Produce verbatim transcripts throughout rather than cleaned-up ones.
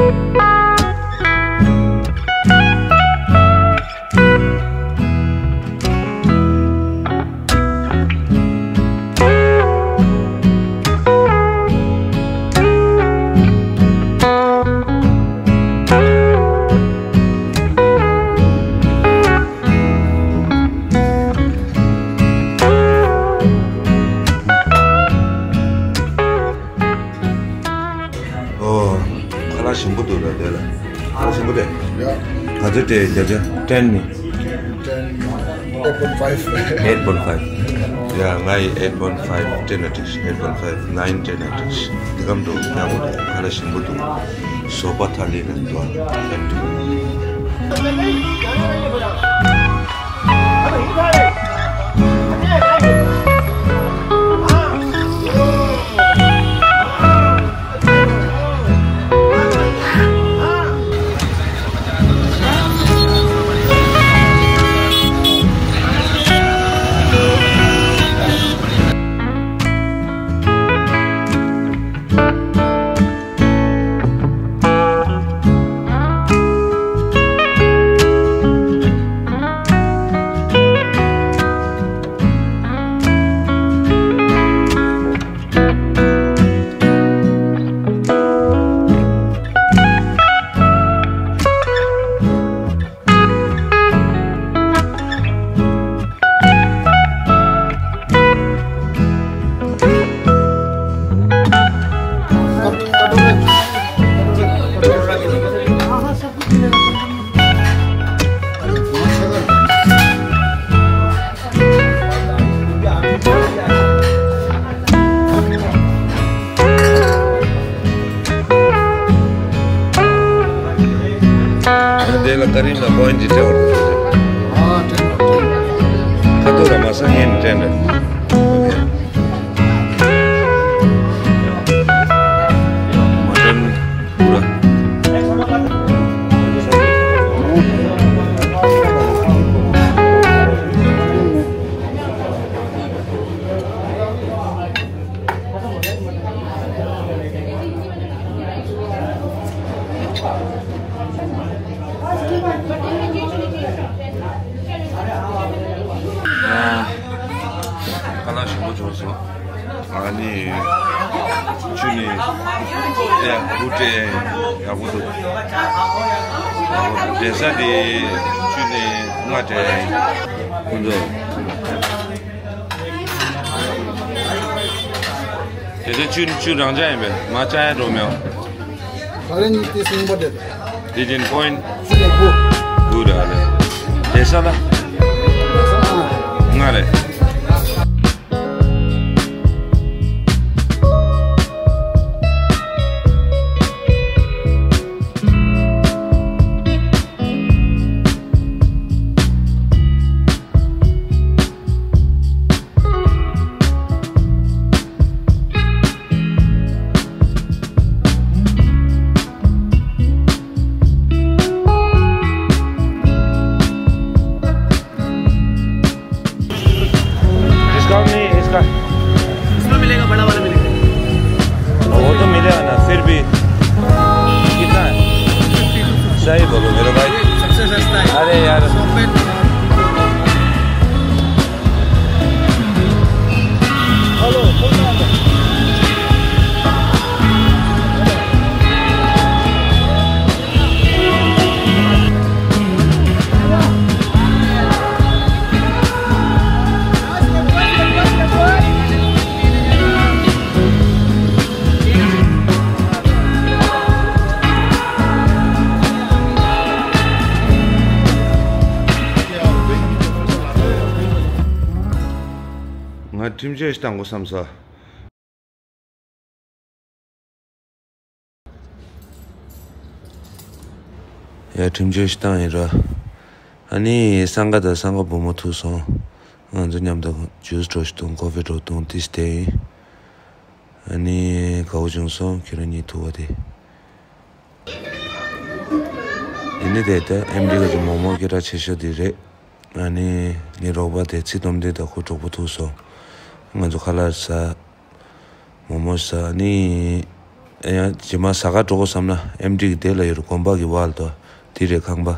ཨོ། ཁ་ལག་ཞིམ་པོ་འདུག་ལ་དེ་ལ། ཁ་ལག་ཞིམ་པོ་རེད། ཡ། ག་ཚོད་སྤྲད་བརྒྱ་ཆ། ten ནི། ten, eight point five. Eight point five. ཡ། ང་ཡི་eight point five སྤྲད་ན་འགྲིག། eight point five, nine སྤྲད་ན་འགྲིག། དེ་གམ་འགྲོ་ཡག་པོ་འདུག་ཁ་ལག་ཞིམ་པོ་འདུག་བཟོ་པ་ཐ་ལི་ལ་འདུག་ཨ་ནི་ཡང་འགྲིག་དེ་ལ་ཀ་རིམ་ལ་པོ་ཡིན་ཅི་སྤྲད་པར། ཨ། སྤྲད་པ། ཁ་ཐུག་ལ་མ་སང་ངས་ནི་སྤྲད་འདྲ། མ་སྤྲད་ན་འགྲིག་ག་ཁ་ལག་ཞིམ་པོ་བྱུང་སོང་། ཨ་ནི་ཆུ་ནི་ཡ་བུ་སྤྲད་ཡག་པོ་འདུག་བསྡད་ས་དེ་ཆུ་ནི་ལྔ་སྤྲད་ཡག་ཡིན། ཁོང་ཚོ། དེ་ཚོ་ཆུ་ཆུ་རང་འཇགས་ཡིན་པས། མ་བཅག་ཡ་འགྲོ་མེད། ད་རེས་ཉིད་དེ་སུ་ཡིན་པ་དེ། དེ་དེ་པོ་ཡིན་དགུ་ར་རེད། དེ་ས་ལ་ལྔ་རེད། डिस्काउंट नहीं है इसका। इसमें मिलेगा, बड़ा वाला मिलेगा। वो तो मिलेगा ना, फिर भी कितना है? सही बोलो मेरे भाई। सबसे सस्ता है। अरे यार। ང་ཁྲིམས་གཅོད་ཞིག་བཏང་དགོས་བསམ་སོང་། ཡ། ཁྲིམས་གཅོད་ཞིག་བཏང་ཡིན་ར། ཨ་ནི་སང་ག་དང་སང་ག་བུ་མོ་ཐུག་སོང་། ང་ཚོ་མཉམ་དུ་ཇུས་འགྲོ་ཞིག་འཐུང་། ཀོ་ཧྥི་འགྲོ་འཐུང་། ཏིས་དེ་ཡིན། ཨ་ནི་དགའ་བོ་བྱུང་སོང་ཁྱེད་རང་གཉིས་ཐུག་པ་དེ། འདི་ནི་དེ་ལྟ་ཨེམ་རི་ཀ་གི་མོག་མོག་སྐད་གྲགས་ཆེ་ཤོས་འདི་རེད། ཨ་ནི་ངའི་རོགས་པ་དེ་ཚིག་སྡོམ་དེ་དང་ཁོ་གྲོགས་པོ་ཐུག་སོང་། ང་ཚོ་ཁ་ལག་ཟ། མོག་མོག་ཟ། ཨ་ནི་ ཡང་རྗེས་མ་ཟ་ཁང་འགྲོ་དགོས་བསམ་ན་ཨེམ་ཌི་གི་དེ་ལ་ཡོད་རེད། དགོན་པ་གི་བར་དུ་དེ་རེད་ཁང་པ།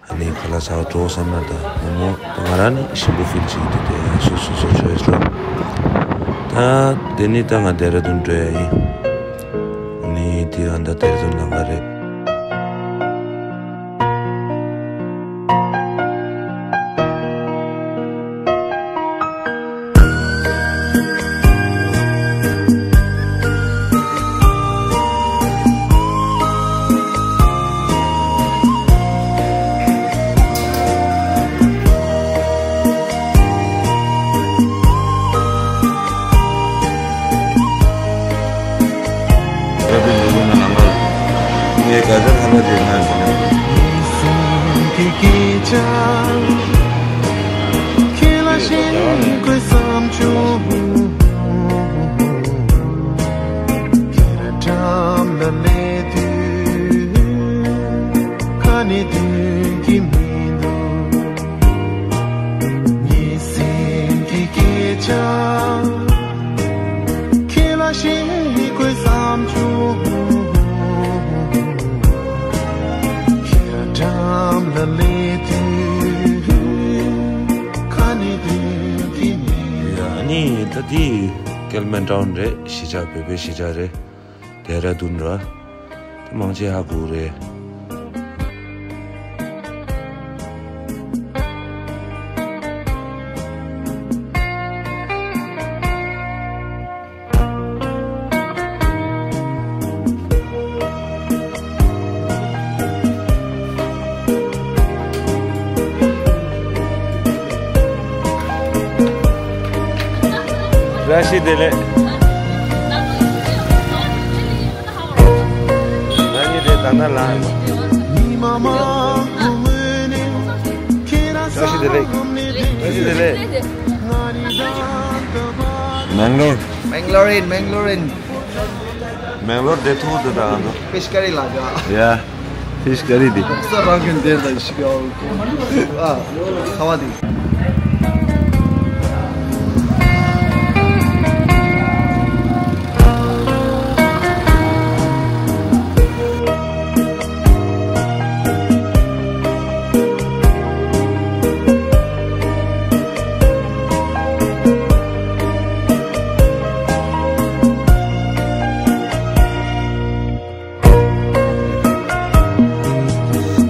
ཨ་ནི་ཁ་ལག་ཟ་ཁང་འགྲོ་དགོས་བསམ་ན་ད་མོག་མོག་ད་ང་རང་ནི་ཞིམ་པོ་ཕིལ་བྱེད་ཀྱི་འདུག་དེ་ཡང་སོ་སོ་སོ་སོའི་ཆོས་རོ། ད་དེ་ནི་ད་ང་ལྡེ་ར་ལྡུན་འགྲོ་ཡ་ཡིན། ཨ་ནི་དེ་ཡང་ད་ལྡེ་ར་ལྡུན་ལམ་ཁ་རེད། ངས་ག་ཚོད་ལྷག་པ་ཅིག་ལྷག་ཡོད་ན། ཨ་ནི་ད་དེ་ཀེལ་མན་ཊའུན་རེད། གཞིས་ཆགས་བོད་པའི་གཞིས་ཆགས་རེད། ལྡེ་ར་ལྡུན་ར། དེ་མང་ཆེ་ཧ་གོ་རེད། བཀྲ་ཤིས་བདེ་ལེགས། ང་གཉིས་དེ་ད་ལྟ་ལ། བཀྲ་ཤིས་བདེ་ལེགས། བཀྲ་ཤིས་བདེ་ལེགས། མེང་ལོར། མེང་ལོར་ཡིན། མེང་ལོར་ཡིན། མེང་ལོར་བསྡད་ཐུག་འདུག་ད་ང་ཚོ། ཕིཤ་ཀ་རི་ལ་འགྲོ། ཡ། ཕིཤ་ཀ་རི་འདི། ས་རང་གི་འདིར་དང་ཤི་ག་ཨ། ཁ་བ་འདི།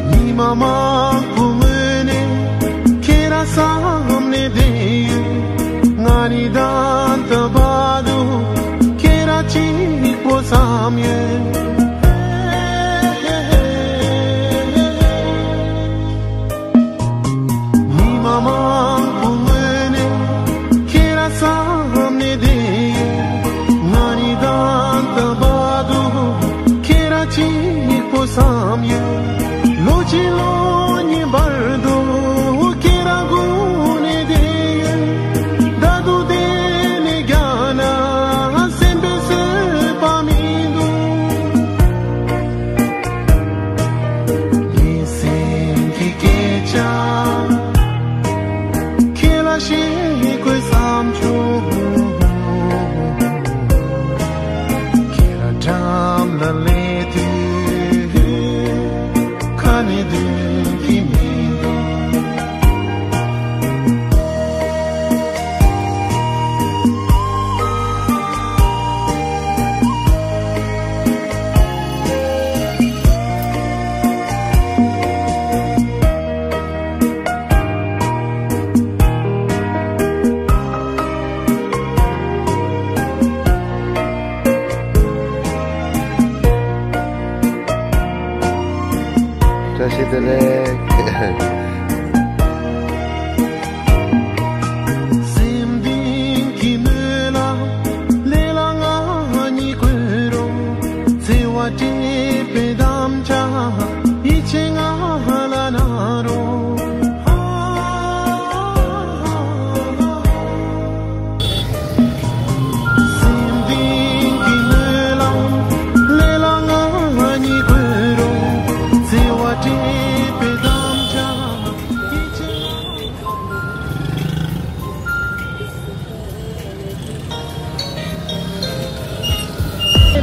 ཉི་མ་མང་པོ་སྔོན་ནས་ཁྱེད་རང་བསམ་ནས་བསྡད་ཡོད། ང་ནི་ད་ལྟ་བར་དུ་ཁྱེད་རང་གཅིག་པོ་བསམ་ཡོད། ཉི་མ་མང་པོ་སྔོན་ནས་ཁྱེད་རང་བསམ་ནས་བསྡད་ཡོད། ང་ནི་ད་ལྟ་བར་དུ་ཁྱེད་རང་གཅིག་པོ་བསམ་ཡོད། ལོ་གཅིག་ལོ་གཉིས་བར་དུ་ཁྱེད་རང་སྒུག་ནས་བསྡད་ཡོད། ད་དུང་བསྡད་ནས་རྒྱག་ན་སེམས་པའི་བཟོད་པ་མི་འདུག་ངའི་སེམས་ཀྱི་སྐད་ཆ་ཁྱེད་ལ་བཤད་དགོས་བསམ་བྱུང་། ཁྱེད་རང་འགྲམ་ལ་སླེབས་དུས་ཁ་ནས་འདོན་གྱི་མི་འདུག་བཀྲ་ཤིས་བདེ་ལེགས། སེམས་གཏིང་གི་མོས་ལ་ལས་ལ་ང་གཉིས་བཀོད་རོགས། བརྩེ་བ་སྤྲད་པའི་དམ་བཅའ་ཡིད་ཆེས་ང་ལ་གནང་རོགས། སེམས་གཏིང་གི་མོས་ལ་ལས་ལ་ང་གཉིས་བཀོད་རོགས། བརྩེ་བ་སྤྲད་པའི་དམ་བཅའ་ཡིད་ཆེས།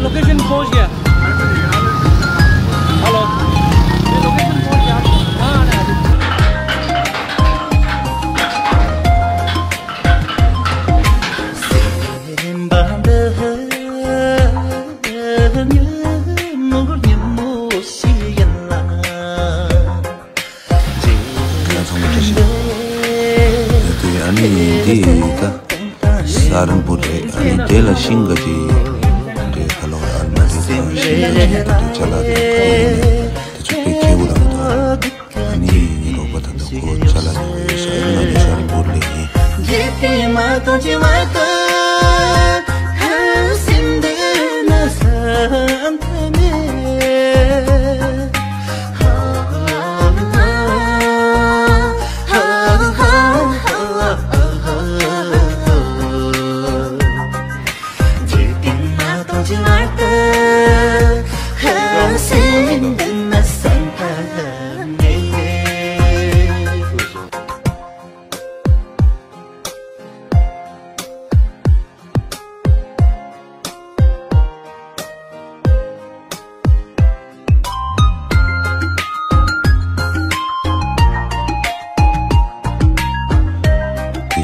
Location སཱ་རན་པུར་རེད། ཨ་ནི་དེ་ལ་ཤིང་ག་ཅི་རེད། ཁ་ལོ་ཨལ་མ་རི་དང་ཤིང་ག་ཅི་དང་ཅ་ལག་དང་ག་རེ་ཡིན་ནའི་དེ་ཚོ་དཔེ་ཁེ་པོ་རང་འདུག་ཨ་ནི་ངའི་རོགས་པ་ད་ལྟ་ཁོ་ཅ་ལག་ཉོ་གི་ཡོད་ས་ཡིན། ང་ནི་སཱ་རན་པུར་ལ་ཡིན། དེ་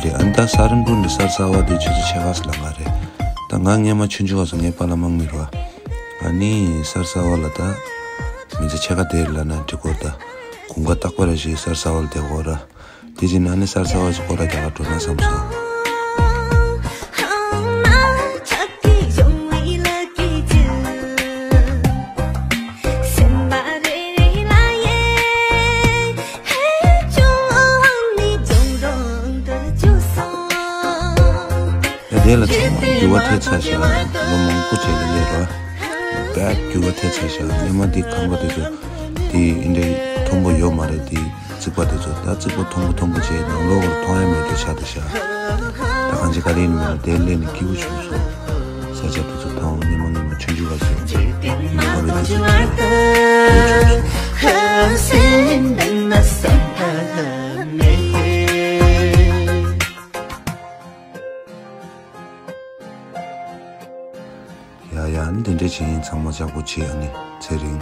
རེད། ཨ་ནི་ད་སཱ་རན་པུར་ནས་སར་ས་བ་དེ་ཆུ་ཚོད་ཕྱེད་ཀ་ཙམ་ལ་ང་རེད། ད་ང་སྔས་མ་ཆུང་ཆུང་བ་སོང་ངའི་པཱ་ལགས་དམག་མི་རེད་བ། ཨ་ནི་སར་ས་བ་ལ་ད་མི་ཚེ་ཕྱེད་ཀ་དེ་ལ་ན་འགྲིག་གོ་ད་དགུན་ཁ་རྟག་པར་ཞིག་སར་ས་བ་ལ་བསྡད་གོ་ར། དེ་བཞིན་ཨ་ནི་སར་ས་བ་ཞིག་སྐོར་ར་རྒྱག་ག་འགྲོ་ན་བསམ་སོང་། ཡ་དེ་ལ་ཚང་མ་འགྱུར་བ་ཐེབས་ཚར་ཤག་ལོ་མང་པོ་བྱས་ནས་སླེབས་ར། བད་འགྱུར་བ་ཐེབས་ཚར་ཤག་སྔས་མ་འདི་ཁང་པ་དེ་ཚོ་དེ་ཨིན་འདྲའི་མཐོན་པོ་ཡོད་མ་རེད། དེ་རྩིག་པ་དེ་ཚོ་ད་རྩིག་པ་མཐོན་པོ་མཐོན་པོ་བྱས་ནང་ལོགས་ཀར་མཐོང་ཡ་མེད་དེ་ཆགས་བསྡད་ཤག་ད་གང་ཅི་ག་རེ་ཡིན་མིན་ལ་དེ་སླེབས་ནས་སྐྱིད་པོ་བྱུང་སོང་། ས་ཆ་དེ་ཚོ་ད་འོང་སྔས་མ་སྔས་མ་ཆུང་ཆུང་བ་ཚོ་ཉི་མ་མེད་དེ་ཚོ་སྐྱིད་པོ་བྱུང་སོང་། ཡ་ཡ། ཨ་ནི་དེ་འདྲས་བྱས་ཡིན། ཚང་མ་ལྕགས་པོ་བྱེད། ཨ་ནི་ཚེ་རིང་།